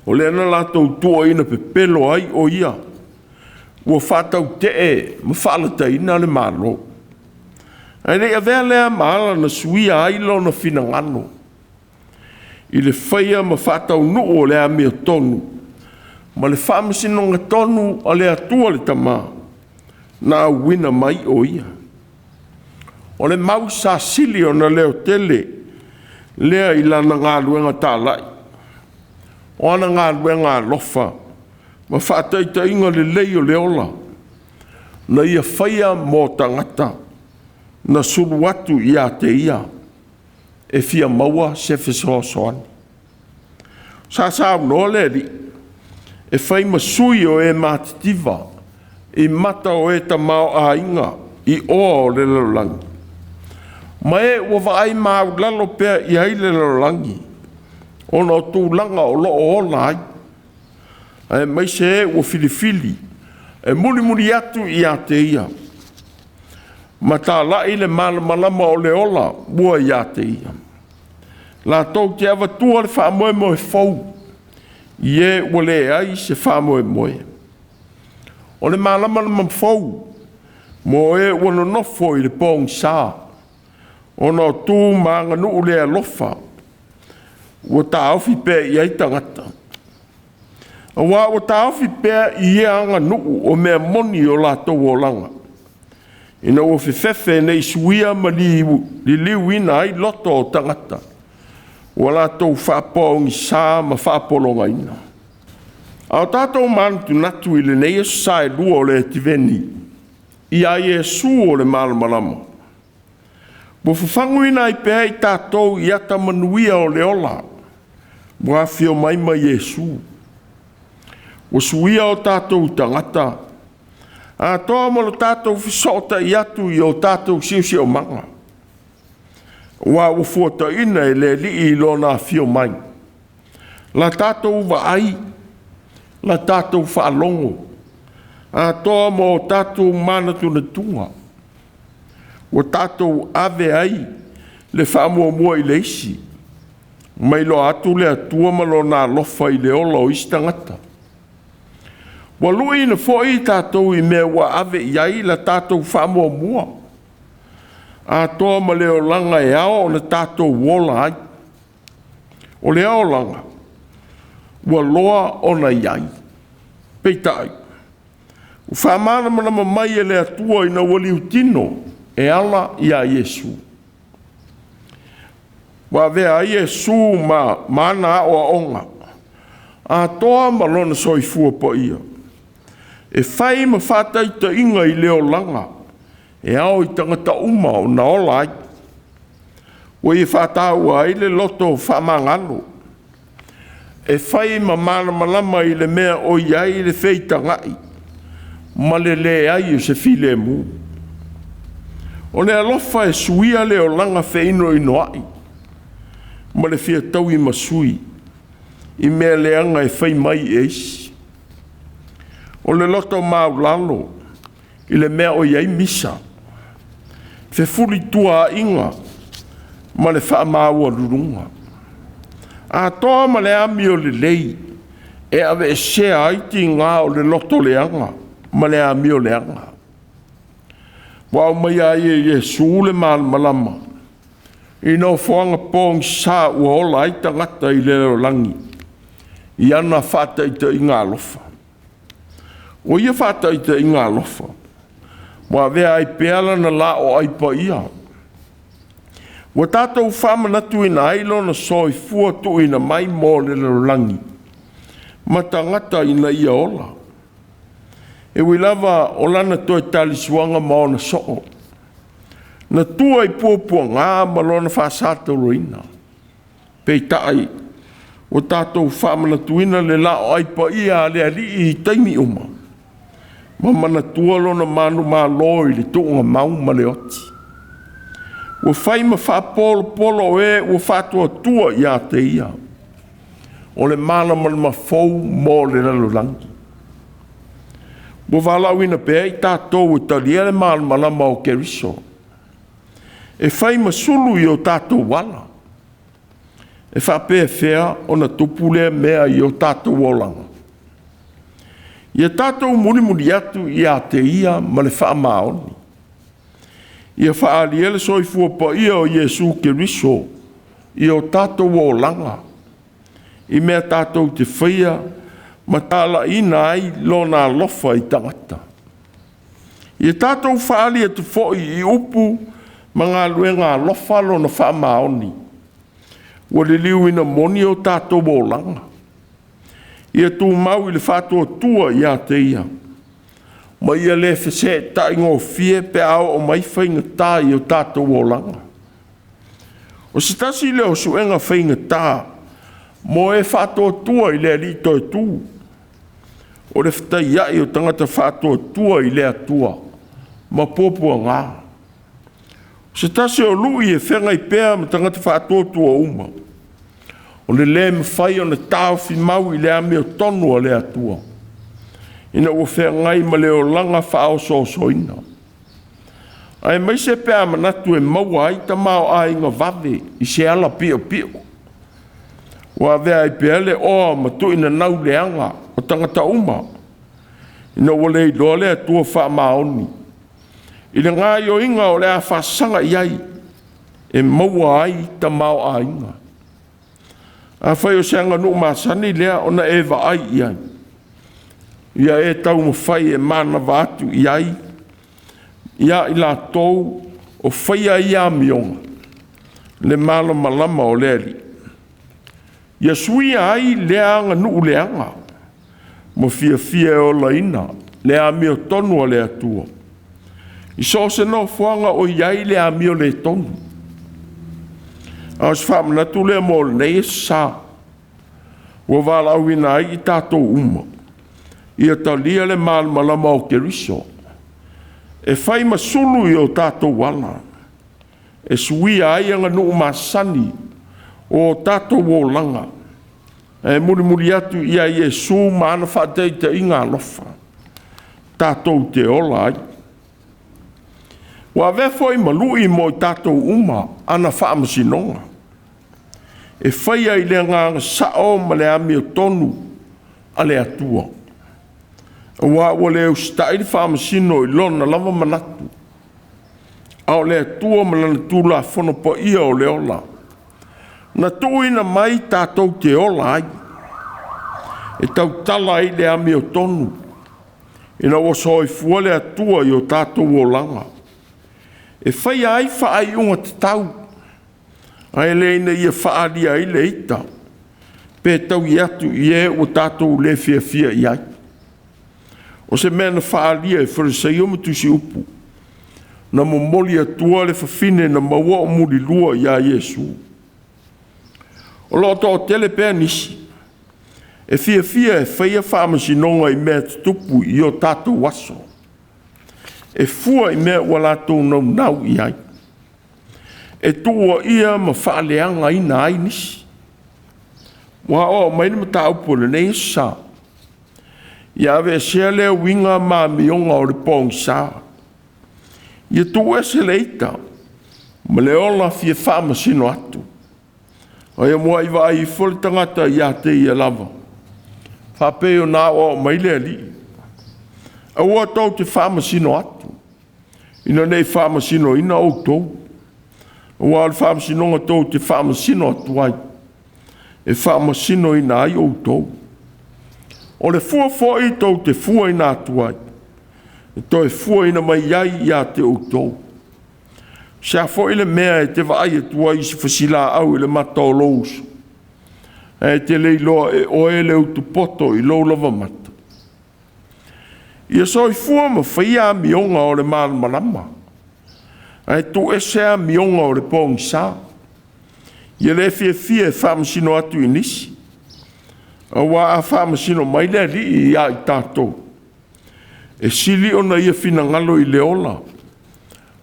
O lea na latou tuuaiina pepelo ai o ia, ua faatautee ma faalataina le Malo. Ae le i avea lea ma ala na suia ai lona finagalo i le faia ma faataunuu o le amiotonu ma le faamasinoga tonu a le Atua le Tama na auina mai o ia. O le mau sa sili ona leotele lea i lana galuega talai, o ana galuega alofa ma faataitaiga lelei o le ola na ia faia mo tagata na sulu atu ia te ia e fia maua se fesoasoani. Sa saunoa le Alii e fai ma sui o e matitiva i mata o e tamaoaiga i oa o le lalolagi, ma e ua vaai maulalo pea i ai le lalolagi ona o tulaga o lo o ola ai, aemaise e ua filifili e mulimuli atu ia te ia ma talai le malamalama o le ola ua ia te ia. Latou te avatua le faamoemoe fou i e ua leai se faamoemoe. O le malamalama fou mo e ua nonofo i le pogisa ona o tu ma aganuu le alofa ua taofi pea i ai tagata, aua ua taofi pea i ia aganuu o mea moni o latou olaga, ina ua fefefe ne i suia ma liliuina ai loto o tagata ua latou faapougisa ma faapologaina. A o tatou manatunatu i lenei Aso Sa e lua o le Ativeni ia Iesu o le Malamalama, ua fafaguina ai pea i tatou i ata manuia o le ola ua afio mai ma Iesu, ua suia o tatou tagata, atoa ma lo tatou fesootai atu i o tatou siosiomaga, aua ua fuataina e le Alii i Lona afio mai, la tatou vaai, la tatou faalogo, atoa ma o tatou manatunatuga, ua tatou ave ai le faamuamua i le isi, ma iloa atu le Atua ma Lona alofa i le ola o isi tagata. Ua luiina foi tatou i mea ua ave i ai la tatou faamuamua, atoa ma le olaga e ao ona tatou ola ai. O lea olaga ua loa ona i ai, peitai, ua faamalamalama mai e le Atua ina ua liutino e ala ia Iesu. Ua avea ai Iesu ma ana aoaoga atoa ma lona soifua paia e fai ma faataitaiga i le olaga e ao i tagata uma ona ola ai. Ua ia faataua ai le loto faamagalo e fai ma malamalama i le mea o i ai le feitagai ma le leai o se filemu. O le alofa e suia le olaga feinoinoai ma le fia tauimasui i mea leaga e fai mai e isi. O le loto maulalo i le mea o i ai misa, fefulituaaiga ma le faamaualuluga, atoa ma le amio lelei e aveesea ai tiga o le loto leaga ma le amio leaga. Ua aumaia ai e Iesu le malamalama i nofoaga pogisa ua ola ai tagata i le lalolagi i ana faataitaiga alofa. O ia faataitaiga alofa ua avea ai pea lana laoai paia, ua tatou faamanatuina ai lona soifua tuuina mai mo le lalolagi ma tagata ina ia ola. E ui lava o lana toe talisuaga ma ona soo, na tua i puapuaga ma lona faasatoloina, peitai ua tatou faamanatuina le laoai paia a le Alii i taimi uma, ma manatua lona manumalo i le tuugamau ma le oti. Ua fai ma faapolopolo o e ua faatuatua ia te ia, o le malamalama fou mo le lalolagi. Ua valaauina pea i tatou e talia le malamalama o Keriso, e fai ma sulu i o tatou ala, E faapefea ona tupu lea mea i o tatou olaga? Ia tatou mulimuli atu ia te Ia ma le faamaoni. Ia faaalia le soifua paia o Iesu Keriso i o tatou olaga, i mea tatou te faia ma talaiina ai Lona alofa i tagata. Ia tatou faaali atu foi i upu ma galuega alofa Lona faamaoni, ua liliuina moni o tatou olaga. Ia tumau i le faatuatua ia te Ia, ma ia le feseeta'i gofie pe a oo mai faigata i o tatou olaga. O se tasi lea o suega faigata mo e faatuatua i le Alii toe tu, o le fetaiai o tagata faatuatua i le Atua ma puapuaga. O se tasi o lui e feagai pea ma tagata faatuatua uma, o le lē mafai ona taofi mau i le amiotonu a le Atua, ina ua feagai ma le olaga faaosoosoina, aemaise pe a manatu e maua ai tamaoaiga vave i se ala piopio. Ua avea ai pea le oa ma tuuinanau leaga o tagata uma, ina ua le iloa le Atua faamaoni i le gaoioiga o le a faasaga i ai e maua ai tamaoaiga. Afai o se aganuu masani lea ona e vaai i ai, ia e taumafai e manava atu i ai ia i latou o faia ia amioga le malamalama o le Alii. Ia suia ai lea aganuu leaga ma fiafia e olaina le amiotonu a le Atua i so o se nofoaga o i ai le amioletonu. A o se faamanatu lea mo lenei aso sa, ua valaauina ai i tatou uma, ia talia le malamalama o Keriso e fai ma sulu i o tatou ala, e suia ai aganuu masani o tatou olaga, ae mulimuli atu ia Iesu ma ana faataitaiga alofa tatou te ola ai. Ua avea foi ma lui mo i tatou uma ana faamasinoga, e faia i le agaga sao ma le amiotonu a le Atua, aua ua le usitai le faamasino i lona lava manatu, a o le Atua ma Lana Tulafono paia o le ola, na tuuina mai tatou te ola ai, e tautala ai le amiotonu, ina ua soifua le Atua i o tatou olaga, e faia ai faaiuga tatau, ae le ina ia faaalia ai le ita, pe taui atu i e ua tatou le fiafia i ai. O se mea na faaalia e Farisaio ma Tusiupu, na momoli atua le fafine na maua o mulilua ia Iesu. O lo o toatele pea nisi e fiafia e faia faamasinoga i mea tutupu i o tatou aso, e fua i mea ua latou naunau i ai, e tuuaia ma faaleagaina ai nisi. Ua aoao mai le mataupu o lenei aso sa, ia aveesea lea uiga ma amioga o le pogisa, ia tuuese le ita ma le ola fia faamasino atu, a ia muai vaai ifo le tagata ia te ia lava, faapei ona aoao mai le Alii. Aua tou te faamasino atu, ina ne i faamasinoina outou, aua o le faamasinoga tou te faamasino atu ai, e faamasinoina ai outou. O le fua foi tou te fuaina atu ai, e toe fuaina mai ai ia te outou. O se a foi le mea e te vaai atu ai i se fasilaau i le mata o lou uso, ae te le iloa e oe le utupoto i lou lava mata? Ia soifua ma faia amioga o le malamalama, ae tuuese amioga o le pogisa. Ia le fiafia e faamasino atu i nisi, aua a faamasino mai le Alii ia i tatou, e sili ona ia finagalo i le ola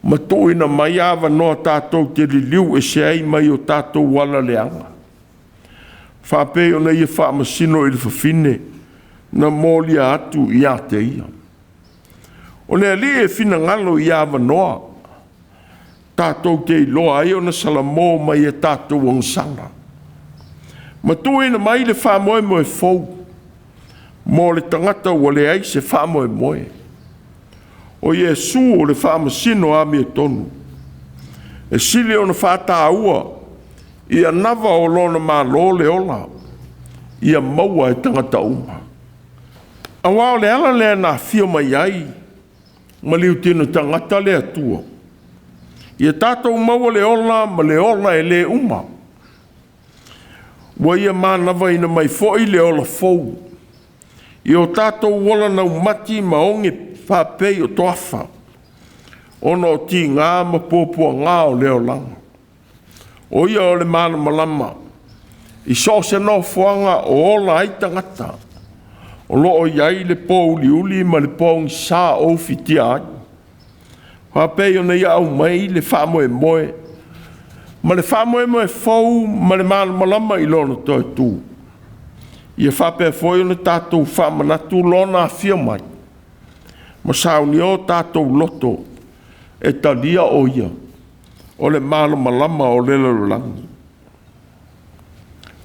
ma tuuina mai avanoa tatou te liliu ese ai mai o tatou ala leaga, faapei ona ia faamasino i le fafine na molia atu ia te ia. O le Alii e finagalo i avanoa tatou te iloa ai ona salamo mai e tatou agasala. Ma tuuina mai le faamoemoe fou mo le tagata ua leai se faamoemoe. O Iesu o le faamasino amiotonu, e sili ona faataua i anava o lona Malo le ola, ia maua e tagata uma. Aua o le ala lea na afio mai ai ma liutino tagata le Atua, ia tatou maua le ola ma le ola e le uma. Ua ia manavaina mai foi le ola fou i o tatou ola naumati ma oge faapei o toafa, ona o tigā ma puapuagā o le olaga. O ia o le malamalama i so o se nofoaga o ola ai tagata, o lo o i ai le pōuliuli ma le pogisā o ufitia ai, faapei ona ia aumai le faamoemoe ma le faamoemoe fou ma le malamalama i Lona toe tu, ia faapea foi ona tatou faamanatu Lona afio mai, ma saunia o tatou loto e talia o Ia o le malamalama o le lalolagi.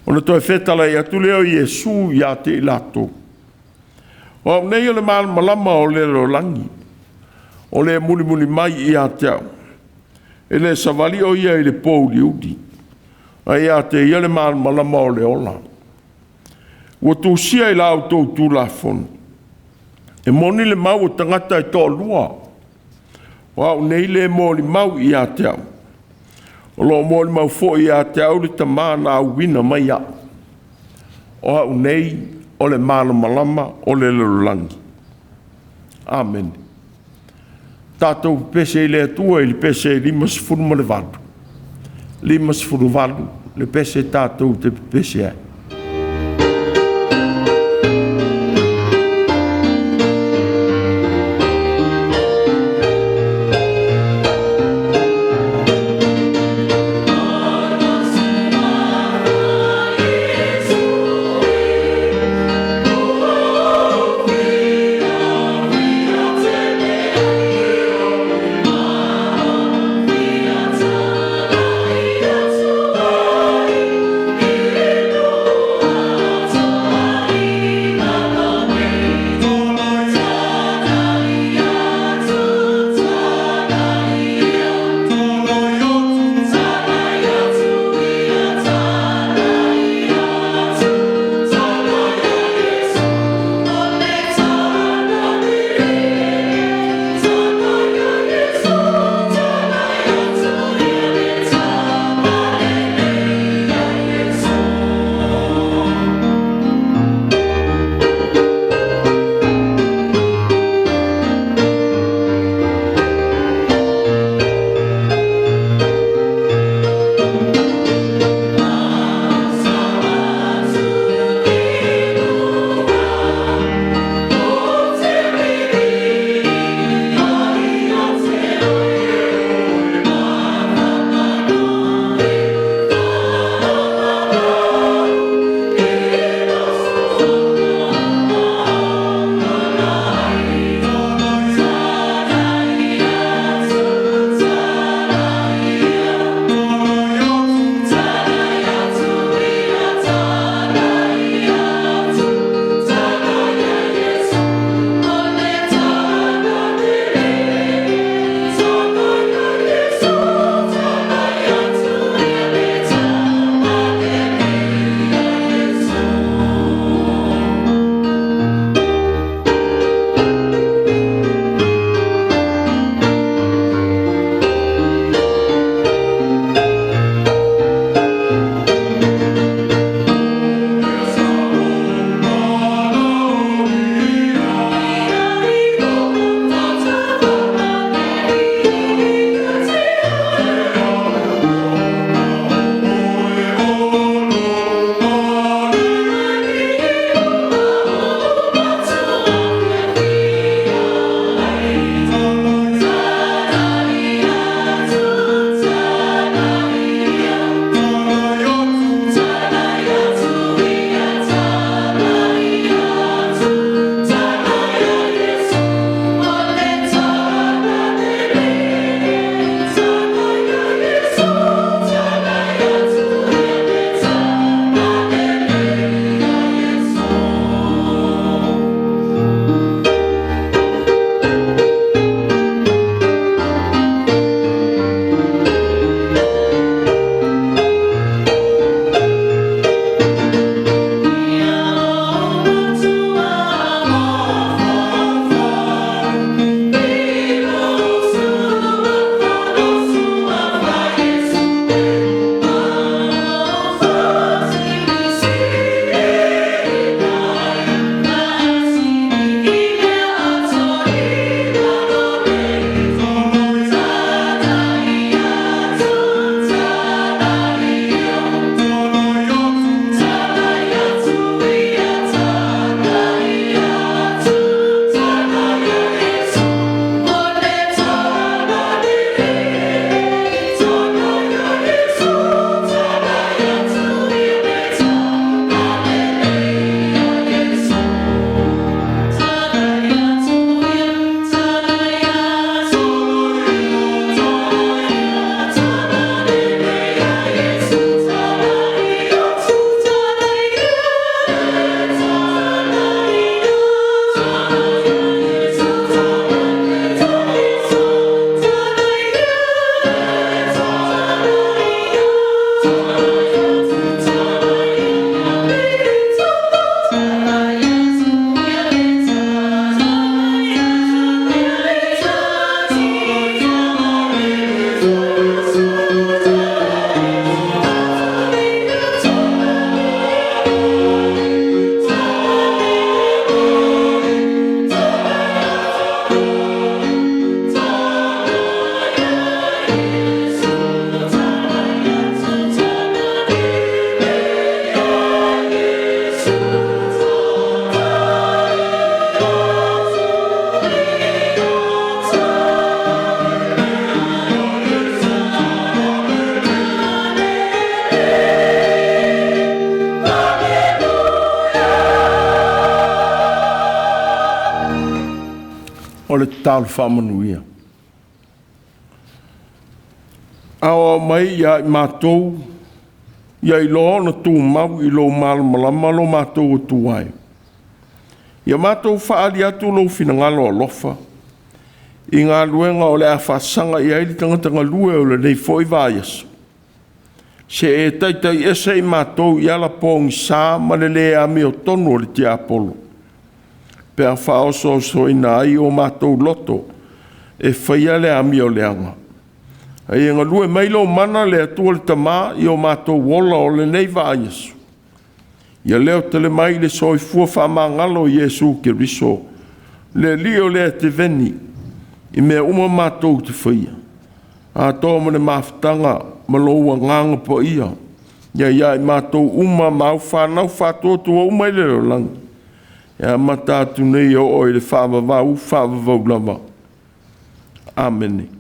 Ona toe fetalai atu lea o Iesu ia te i latou, “O Au nei o le malamalama o le lalolagi. O le e mulimuli mai ia te Au, e le savali o ia i le pōuliuli, ae ia te ia le malamalama o le ola. Ua tusia i la outou Tulafono, e moni le mau a tagata e toalua. O Au nei le molimau ia te Au, o lo o molimau foi ia te Au le Tama na auina mai Au. O Au nei o le malamalama o le lalolagi.” Amene. Tatou pepese i le Atua i le pese e 58, 58 le pese tatou te pepese ai. le tatalo faamanuia. Aoao mai ia i matou, ia iloa ona tumau i lou malamalama lo matou atu ai. Ia matou faaali atu lou finagalo alofa i galuega o le a faasaga i ai le tagata galue o lenei foi vaiaso. Se e taitaiese i matou i ala pogisa ma le le amiotonu o le tiapolo, pe a faaososoaina ai o matou loto e faia le amio leaga. A ia galue mai lou mana le Atua le Tama i o matou ola o lenei vaiaso. Ia leotele mai le soifua faamagalo o Iesu Keriso, le Alii o le ateveni i mea uma matou te faia, atoa ma le mafutaga ma lou Agaga Paia, ia i ai matou uma ma au fanau faatuatua uma i le lalolagi, e amata atu nei e oo i le faavavau faavavau lava. Amene.